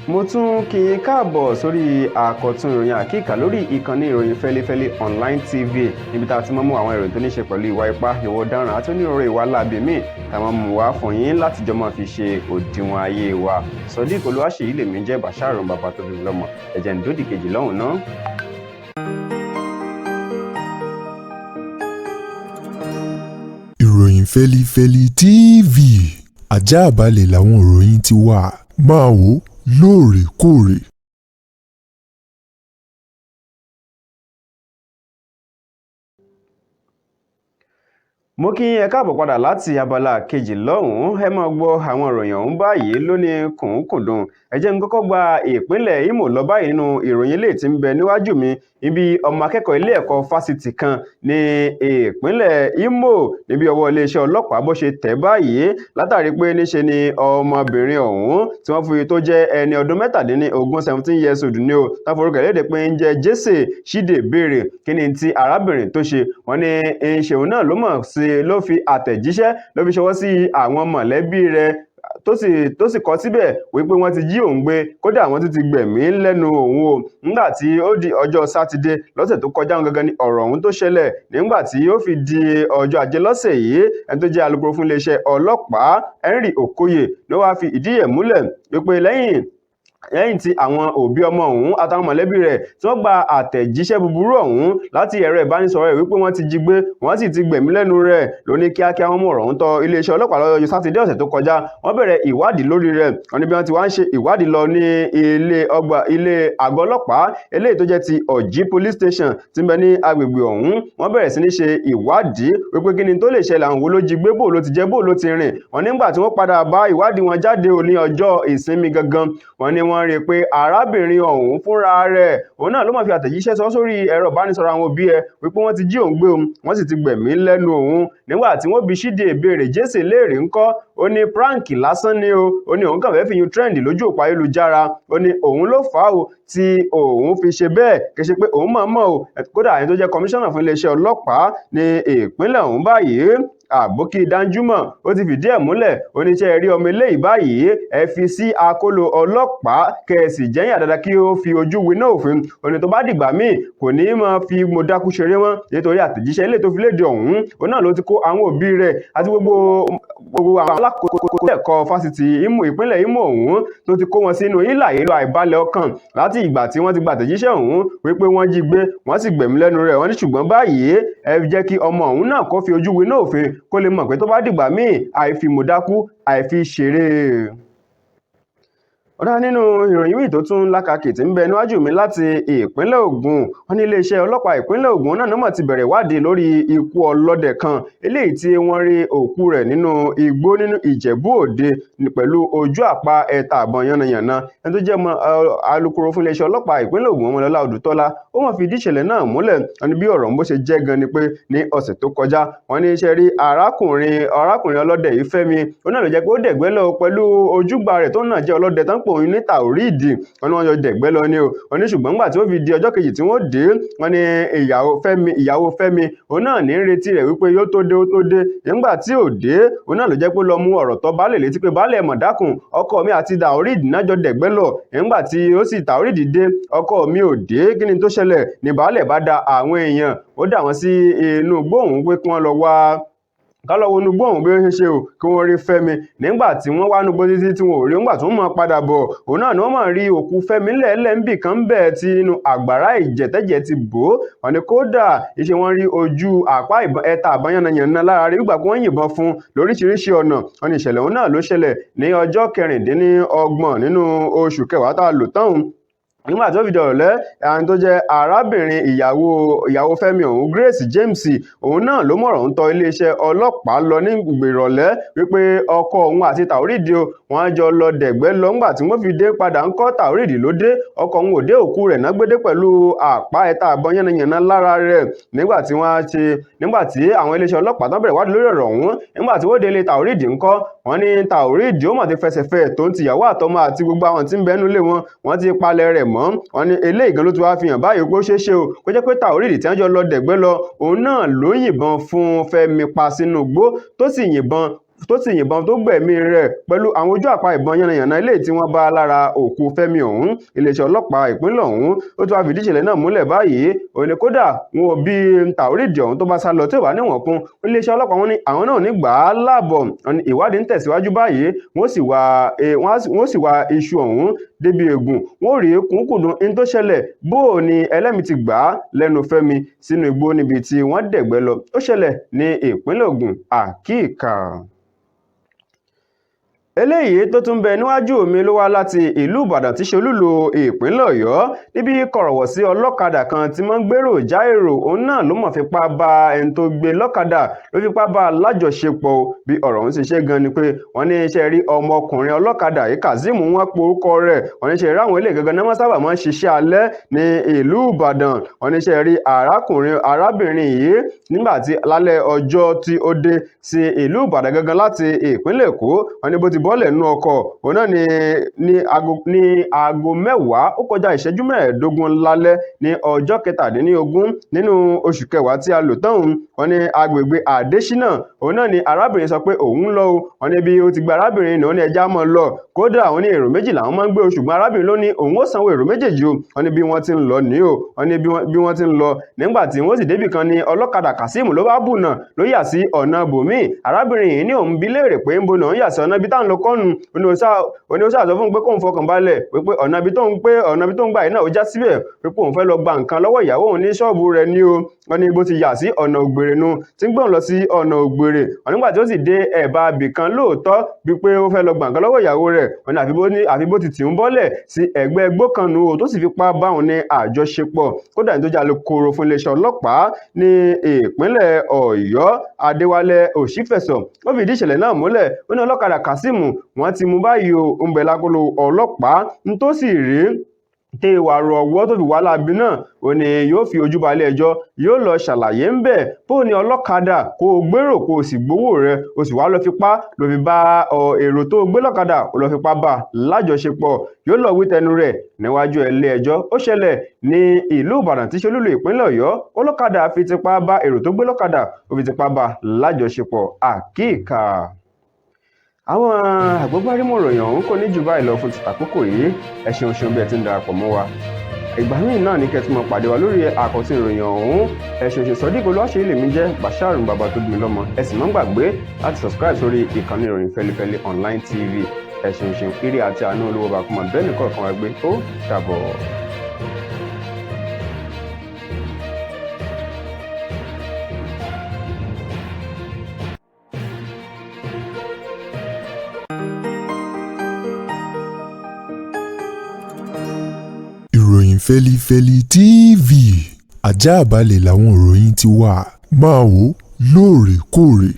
Mo tún kí yín káàbọ̀ sórí àkọ́tún ìròyìn àkíkà lórí ìkànnì ìròyìn Fẹ́lifẹ́li Online TV, níbi tá a ti máa mú àwọn ìròyìn tó ní ṣe pẹ̀lú ìwà ipá, ìwà ọ̀daràn àti onírúurú ìwà láabi míì táwọn mú wá fún yín láti jọ máa fi ṣe òdiwọ̀n ayé wa. Sodiq Olúwaṣèyí lèmi jẹ́ Bàṣàrò, bàbá tó bí mi lọ́mọ. Ẹ̀jẹ̀ ń dódì kejì lọ́hùn náà. Ìròyìn Fẹ́lifẹ́li TV, ajáàbalẹ̀ làwọn ìròyìn ti wà, máa wò ó lóòrèkóòrè. Mo kí yín, ẹ káàbọ̀ padà láti abala kejì lọ́hùn-ún. Ẹ máa gbọ́ àwọn ìròyìn ọ̀hún báyìí lónìí kùnkùndùn. Ẹ jẹ́ n kọ́kọ́ gba ìpínlẹ̀ Imo lọ báyìí nínú ìròyìn eléyìí tí ń bẹ níwájú mi. Ibi ọmọ akẹ́kọ̀ọ́ ilé ẹ̀kọ́ fásitì kan ní ìpínlẹ̀ Imo, níbi ọwọ́ iléeṣẹ́ ọlọ́pàá bó ṣe tẹ̀ báyìí látàrí pé níṣe ni ọmọbìnrin ọ̀hún tí wọ́n fi tó jẹ́ ẹni ọdún 17, 17 years old ni o, táwọn forúkọ léde pé ń jẹ́ Jesse Chidebere. Kí ni ti arábìnrin tó ṣe? Wọ́n ní ìṣòwò náà ló mọ̀ sí, ló fi àtẹ̀jíṣẹ́ ló fi ṣọwọ́ sí àwọn mọ̀lẹ́bí rẹ̀, tó sì kọ síbẹ̀ wípé wọ́n ti jí òun gbé, kódà wọ́n tún ti gbẹ̀mí lẹ́nu òun o. Nígbà tí ó di ọjọ́ Sátidé lọ́sẹ̀ tó kọjá gangan ni ọ̀rọ̀ ọ̀hún tó ṣẹlẹ̀. Nígbà tí ó fi di ọjọ́ Ajé lọ́sẹ̀ yìí, ẹni tó jẹ́ alukoro fún iléeṣẹ́ ọlọ́pàá, Henry Okoye, ló wáá fi ìdí ẹ̀ múlẹ̀ wípé lẹ́yìn tí àwọn òbí ọmọ ọ̀hún àtàwọn mọ̀lẹ́bí rẹ̀ tí wọ́n gba àtẹ̀jíṣẹ́ búburú ọ̀hún láti ẹ̀rọ ìbánisọ̀rọ̀ rẹ̀ wípé wọ́n ti jí gbé, wọ́n sì ti gbẹ̀mí lẹ́nu rẹ̀, ló ní kíákíá wọ́n mú ọ̀rọ̀ ọ̀hún tọ̀ iléeṣẹ́ ọlọ́pàá lọ́jọ́ Sátidé ọ̀sẹ̀ tó kọjá. Wọ́n bẹ̀rẹ̀ ìwádìí lórí rẹ̀. Wọ́n ní bí wọ́n ti wá ń ṣe ìwádìí lọ ní ilé ọgbà ilé àgọ́ ọlọ́pàá eléyìí tó jẹ́ ti Ọ̀jí Police Station tí ń bẹ ní agbègbè ọ̀hún, wọ́n bẹ̀rẹ̀ sí ní ṣe ìwádìí wípé kí ni tó lè ṣẹlẹ̀, àwọn wo ló jí gbé, bò ló ti jẹ́, bò ló ti rìn. Wọ́n nígbà tí wọ́n padà bá ìwádìí wọn jáde ní ọjọ́ Ìsinmi gangan, wọ́n ní wọ́n rí i pé arábìnrin ọ̀hún fúnra rẹ̀, òun náà ló máa fi àtẹ̀jíṣẹ́ sọ sórí ẹ̀rọ ìbánisọ̀rọ̀ àwọn òbí ẹ̀ wípé wọ́n ti jí òun gbé òun, wọ́n sì ti gbẹ̀mí lẹ́nu òun. Nígbà tí wọ́n bi Chidebere Jesse léèrè ńkọ́, ó ní prank lásán ni o. Ó ní òun kàn fẹ́ fi yun trend lójú òpó ayélujára. Ó ní òun ló fà á o tí òun fi ṣe bẹ́ẹ̀, kì í ṣe pé òun mọ̀ mọ̀ o. Kódà ẹni tó jẹ́ kọmíṣánná fún iléeṣẹ́ ọlọ́pàá ní ìpínlẹ̀ ọ̀hún báyìí, Àbókí Danjúmọ̀, ó ti fìdí ẹ̀ múlẹ̀. Oníṣẹ́ rí ọmọ eléyìí báyìí, ẹ fi sí akóló ọlọ́pàá, kẹ̀sì jẹ́yìn àdàdà kí ó fi ojú winá òfin. Òní tó bá dìgbà míì, kò ní í máa fi mo dákú ṣeré mọ́, nítorí àtẹ̀jíṣẹ́ ilé tó fi léde ọ̀hún, òun náà ló ti kó àwọn òbí rẹ̀ àti gbogbo àwọn alákòóso ẹ̀kọ́ fásitì Imo, ìpínlẹ̀ Imo ọ̀hún, tó ti kó wọn sínú hílà ìlò àìbalẹ̀ ọkàn láti ìgbà tí wọ́n ti gba àtẹ̀jíṣẹ́ ọ̀hún wípé wọ́n jí gbé, wọ́n sì gbẹ̀mí lẹ́nu rẹ̀. Wọ́n ní ṣùgbọ́n báyìí, ẹ jẹ́ kí ọmọ ọ̀hún náà kó fi ojú winá òfin, kó lè mọ̀ pé tó bá dìgbà míì, àìfi mọ̀dákú àìfi ṣeré. Ọ̀dà nínú ìròyìn míì tó tún lákàkì tí ń bẹ níwájú mi láti ìpínlẹ̀ Ògùn, wọ́n ní iléeṣẹ́ ọlọ́pàá ìpínlẹ̀ Ògùn náà mọ̀ ti bẹ̀rẹ̀ ìwádìí lórí ikú ọlọ́dẹ kan eléyìí tí wọ́n rí òkú rẹ̀ nínú igbó nínú Ìjẹ̀bú Òde pẹ̀lú ojú àpá ẹ̀ta àbọ̀n yánnayànna. Ẹni tó jẹ́ alukoro fún iléeṣẹ́ ọlọ́pàá ìpínlẹ̀ Ògùn, Ọmọlọ́lá Odùtọ́lá, ó wọ́n fi ìdí ìṣẹ̀lẹ̀ náà múlẹ̀. Wọ́n ní bí ọ̀rọ̀ ń bó ṣe jẹ́ gan ni pé ní ọ̀sẹ̀ tó kọjá, wọ́n ní iṣẹ́ rí arákùnrin ọlọ́dẹ yìí, Fẹ́mi, ó náà ló jẹ́ pé ó dẹ̀gbẹ́ lọ pẹ̀lú ojúgbà rẹ̀ tó náà jẹ́ ọlọ́dẹ tán pò ń ní Taoreed. Wọ́n ní wọ́n jọ dẹ̀gbẹ́ lọ ni o. Wọ́n ní ṣùgbọ́n nígbà tí ó fi di ọjọ́ kejì tí wọ́n dé, wọ́n ní ìyàwó Fẹ́mi, òun náà ní retí rẹ̀ wípé yóò tó dé, ó tó dé. Nígbà tí ò dé, òun náà ló jẹ́ pé lọ mú ọ̀rọ̀ tọ̀ baálé létí pé, "Baálé, mọ̀ dákun, ọkọ mi àti Taoreed náà jọ dẹ̀gbẹ́ lọ. Nígbà tí ó sì Taoreed dé, ọkọ mi ò dé, kí ni tó ṣẹlẹ̀?" Ní baálé bá da àwọn èèyàn, ó dà wọ́n sí inú gbóhùn pé kí wọ́n lọ wá, ká lọ wo inú gbóhùn bí ó ṣe ṣe o, kí wọ́n rí Fẹ́mi. Nígbà tí wọ́n wá nugbó títí tí wọn ò rí, nígbà tí wọ́n mọ̀ padà bọ̀, òun náà ni wọ́n mọ̀ rí òkú Fẹ́mi lẹ́ẹ̀lẹ́ níbì kan bẹ́ẹ̀ tí nínú àgbàrá ìjẹ̀tẹ́jẹ̀ ti bò ó. Wọ́n ní kódà ìṣe wọ́n rí ojú àpá ẹ̀ta àbọ̀n yánnayànna lára rí gbígbà pé wọ́n yìnbọn fún lóríṣiríṣi ọ̀nà. Wọ́n ní ìṣẹ̀lẹ̀ òun náà ló ṣẹlẹ̀ ní ọjọ́ 26 nínú oṣù kẹwàá tá a lò tán. Nígbà tó fi dọ̀rọ̀lẹ́, ẹni tó jẹ́ arábìnrin ìyàwó Fẹ́mi ọ̀hún, Grace James, òun náà ló mọ̀rọ̀ ń tọ iléeṣẹ́ ọlọ́pàá lọ ní ìrọ̀lẹ́ wípé ọkọ òun àti Taoreed o, wọ́n jọ lọ dẹ̀gbẹ́ lọ. Ńgbà tí wọ́n fi dé padà ńkọ́, Taoreed ló dé, ọkọ òun ò dé, òkú rẹ̀ náà gbédé pẹ̀lú àpá ẹ̀ta àbọ̀n yánnayànna lára rẹ̀. Nígbà tí wọ́n ṣe, nígbà tí àwọn iléeṣẹ́ ọlọ́pàá tán bẹ̀rẹ̀ wádìí lórí ọ̀rọ̀ ọ̀hún, nígbà tí wọ́n délé Taoreed ńkọ́, wọ́n ní Taoreed ó mọ̀ ti fẹsẹ̀ fẹ́, tó ń tìyàwó àtọmọ àti gbogbo àwọn tí ń bẹ́nu lé wọn, wọ́n ti palẹ̀ rẹ̀ mọ́. Wọ́n ní eléyìí gan ló ti wá fi hàn báyìí pé ó ṣeé ṣe o kó jẹ́ pé Taoreed tí wọ́n jọ lọ dẹ̀gbẹ́ lọ, òun náà ló yìnbọn fún Fẹ́mi pa sínú igbó, tó sì yìnbọn tó sì yìnbọn tó gbẹ̀mí rẹ̀ pẹ̀lú àwọn ojú àpá ìbọn yánnayànna eléyìí tí wọ́n bá lára òkú Fẹ́mi ọ̀hún. Iléeṣẹ́ ọlọ́pàá ìpínlẹ̀ ọ̀hún ó tún wá fìdí ìṣẹ̀lẹ̀ náà múlẹ̀ báyìí. Ó ní kódà wọn ò bí Taoreed ọ̀hún tó bá sá lọ tí ò bá níwọ̀n kún, iléeṣẹ́ ọlọ́pàá wọn ní àwọn náà ní gbà á láàbọ̀. Ìwádìí ń tẹ̀síwájú báyìí, wọ́n sì wá iṣu ọ̀hún débi ègùn, wọ́n rí kúnkùndùn ní tó ṣẹlẹ̀, bó o ní ẹlẹ́mìí ti gbà á lẹ́nu Fẹ́mi sínú igbó níbi tí wọ́n dẹ̀gbẹ́ lọ. Ó ṣẹlẹ̀ ní ìpínlẹ̀ Ògùn àkíkà. Eléyìí tó tún bẹ níwájú mi ló wá láti ìlú Ìbàdàn tí ṣe olúlo ìpínlẹ̀ Ọ̀yọ́, níbi kọ̀rọ̀wọ̀ sí ọlọ́kadà kan tí máa ń gbèrò já èrò, òun náà ló mọ̀ fipá bá ẹni tó gbé lọ́kadà ló fipá bá a lájọṣepọ̀. Bí ọ̀rọ̀ ọ̀hún ṣe ṣe gan ni pé wọ́n ní iṣẹ́ rí ọmọkùnrin ọlọ́kadà yìí, Kazeem wọ́n porúkọ rẹ̀. Wọ́n ní iṣẹ́ rí àwọn ilé gangan náà wọ́n sábà máa ń ṣiṣẹ́ alẹ́ ní ìlú Ìbàdàn. Wọ́n ní iṣẹ́ rí arábìnrin yìí nígbà tí lálẹ́ ọjọ́ tí ó dé sí ìlú Ìbàdàn gangan láti ìpínlẹ̀ Èkó, wọ́n ní bó ti bọ́lẹ̀ nínú ọkọ̀ òun náà ní aago 10 ó kọjá ìṣẹ́jú 15 lálẹ́ ní ọjọ́ 17 nínú oṣù kẹwàá tí a lò tán òun. Wọ́n ní agbègbè Àdéṣínà òun náà ni arábìnrin sọ pé òun lọ o. Wọ́n ní bí ó ti gba arábìnrin náà ní ẹja mọ́ lọ, kódà àwọn ní èrò méjì làwọn máa ń gbé o, ṣùgbọ́n arábìnrin ló ní òun ó sanwó èrò méjèèjì o. Wọ́n ní bí wọ́n ti ń lọ ní o, wọ́n ní bí wọ́n ti ń lọ nígbà tí wọ́n sì débì kan ní ọlọ́kadà Kazeem ló bá bùnà ló yà sí ọ̀nà bòmíì. Arábìnrin yìí ní òun bi léèrè pé ń bo náà ń yà sí ọ̀nà ibi táwọn lọ kọ́nu, oní oṣù àsọ fún un pé kóun fọkàn balẹ̀ wípé ọ̀nà ibi tó ń pé ọ̀nà ibi tó ń gbà yìí náà ó já síbẹ̀, wípé òun fẹ́ lọ gba nǹkan lọ́wọ́ ìyàwó òun ní ṣọ́ọ̀bù rẹ̀ ní o. Wọ́n ní bó ti yà sí ọ̀nà Ògbèrè nu tí ń gbọ̀n lọ sí ọ̀nà Ògbèrè. Wọ́n nígbà tí ó sì dé ẹ̀bá ibì kan lóòótọ́ bíi pé ó fẹ́ lọ gba nǹkan lọ́wọ́ ìyàwó rẹ̀, wọ́n ní àfi bó ti tì ń bọ́lẹ̀ sí ẹ̀gbẹ́ igbó kan nu o, tó sì fipá bá òun ní àjọṣepọ̀. Kódà ní tó jẹ́ alukoro fún iléeṣẹ́ ọlọ́pàá ní ìpínlẹ̀ Ọ̀yọ́, Adéwálé Òṣìfẹ̀sọ, ó fìdí ìṣẹ̀lẹ̀ náà múlẹ̀. Ó ní ọlọ́kadà Kazeem wọ́n ti mú báyìí o, ń bẹ lákọlò ọlọ́pàá, ń tó sì rí tẹ ìwà rọ ọwọ́ tó fi wá láabi náà, ó ní yóò fi ojú balẹ̀ ẹjọ́, yóò lọ ṣàlàyé ń bẹ̀ bó ní ọlọ́kadà kó o gbérò kó o sì gbowó rẹ̀, o sì wá lọ fipá lọ fi bá èrò tó gbé lọ́kadà ó lọ fipá bá lájọṣepọ̀, yóò lọ wí tẹnu rẹ̀ níwájú ilé ẹjọ́. Ó ṣẹlẹ̀ ní ìlú Ìbàdàn tí ṣe olúlu ìpínlẹ̀ Ọ̀yọ́, ọlọ́kadà fi tipá bá èrò tó gbé lọ́kadà ó fi tipá bá lájọṣepọ̀ àkíkà. Àwọn àgbọ́gbárímọ̀ ìròyìn ọ̀hún kò ní jù báyìí lọ fún tìtàkókò yìí. Ẹ ṣeun ṣeun bí ẹ ti ń darapọ̀ mọ́ wa. Ìgbà míì náà ní kẹ́tù mọ́ pàdé wa lórí àkọ́tún ìròyìn ọ̀hún. Ẹ ṣeun ṣe Sodiq Olúwaṣeyì lèmi jẹ́ Bashir bàbá tó bí mi lọ́mọ. Ẹ sì má gbàgbé láti subscribe sórí ìkànnì ìròyìn Fẹ́lifẹ́li Online TV. Ẹ ṣeun ṣeun, ire àti àánú olówó bá kúmọ̀ bẹ́ẹ̀ nìkọ̀ọ̀kan wa gbé. Ó dàbọ̀. Ìròyìn Fẹ́lifẹ́li TV, ajáàbalẹ̀ làwọn ìròyìn ti wà, máa wò lóòrèkóòrè.